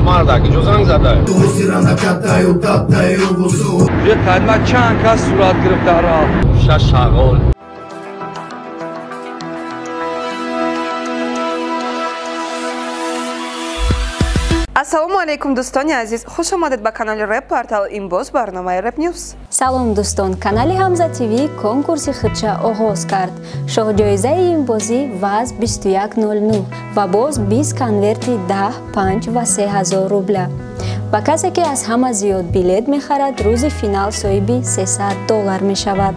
Мардак, иҷо занг задай. Қадма чанд кас сурат гирифт дар роҳ. Шаш шағол. Ассалому алайкум, дӯстони азиз. Хуш омадед ба канали Рэп Портал. Ин боз барномаи Рэп Ньюс. Салом, дӯстон. Канали Ҳамза ТВ конкурси худша оғоз кард. Шоҳҷоизаи ин бозӣ ВАЗ 2109 ва боз 20 конверти 10, 5 ва 3 ҳазор рубля. Ба касе, ки аз ҳама зиёд билет мехарад, рӯзи финал соҳиби $300 мешавад.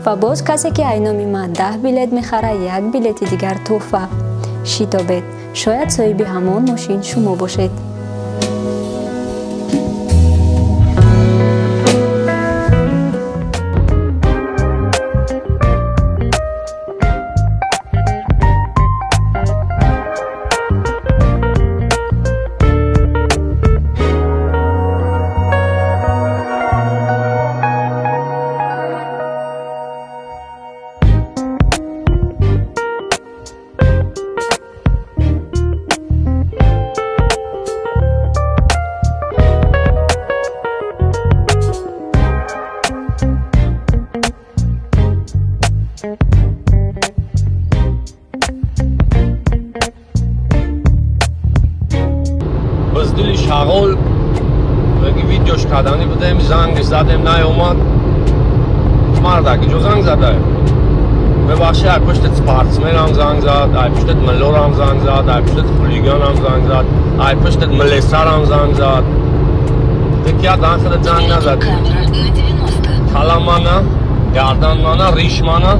Ва боз касе, ки айноми ман 10 билет мехарад, як билети дигар тӯҳфа. Шитобед, шояд соҳиби ҳамон мошин шумо бошед. Буздили шағол меги видеош кардани будем, занг задем, наёмад. Мардак, иҷо занг задай. Мебахши, ай пуштет спортсменам занг зад, ай пуштет миллорам занг зад, ай пуштет хулиганам занг зад, ай пуштет милисарам занг зад. Тикя данхада занг назад. Каламана, гарданмана, ришмана,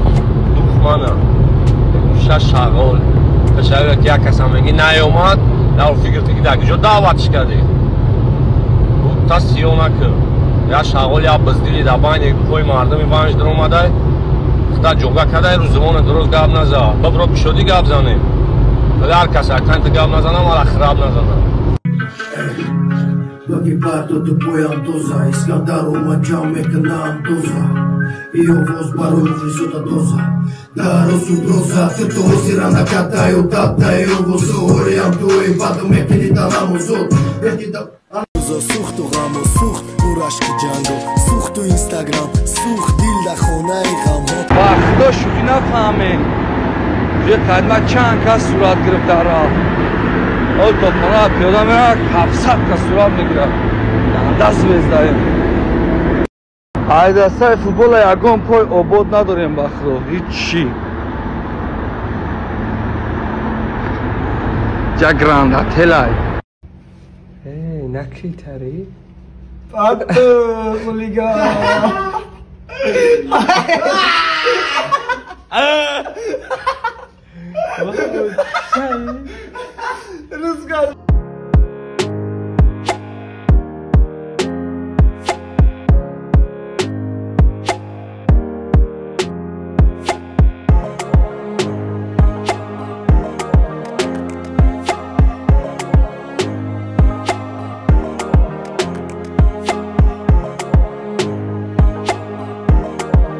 духмана. Ша шағол. Пешаве як касам меги наёмад. Дар фикр ки дар куҷо даъватш кардӣ? Та сиё накун. Я шағол, я буздили дар байни пои мардуми ванж даромадай, худа ҷуға кардай, рӯзумона дуруст гап наза. Бибро пишодӣ гап занем. Вале ҳар кас аканта гап назанам, ала хираб назанам. Баги парто тупоям доза, Искандар омад ҷамъ мекунам доза. И овоз барои мухлисота доза. Дарозу доза, ту то ҳозира накардаю дадаю возуҳориам туи баду мекини данамозод. Сӯхту ғаму сӯхт, бурашки ҷанго, сӯхту Инстаграм, сӯхт дил дар хонаи ғамҳо. Ба худо шӯхӣ нафаҳмем. Уже қадма чанд кас сурат гирифт дар роҳ. Ой, то хона пиёда меравад, 700 кас сурат мегирад. Даст звездаем. Ай дастаи футбола ягон пой обод надорем, ба худо, ҳичи. Ҷа Гранд Отелай. Эй, накритари? Пату, хулиган. Рузгар.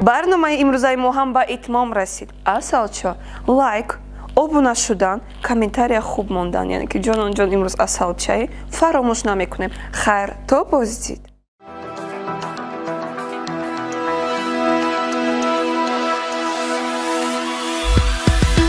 Барномаи имрӯзаи мо ҳам ба итмом расид. Асалчо, лайк, обуна шудан, комментария хуб мондан, яъне ки ҷонон ҷон имрӯз асалчаи фаромӯш намекунем. Хайр, то боздид.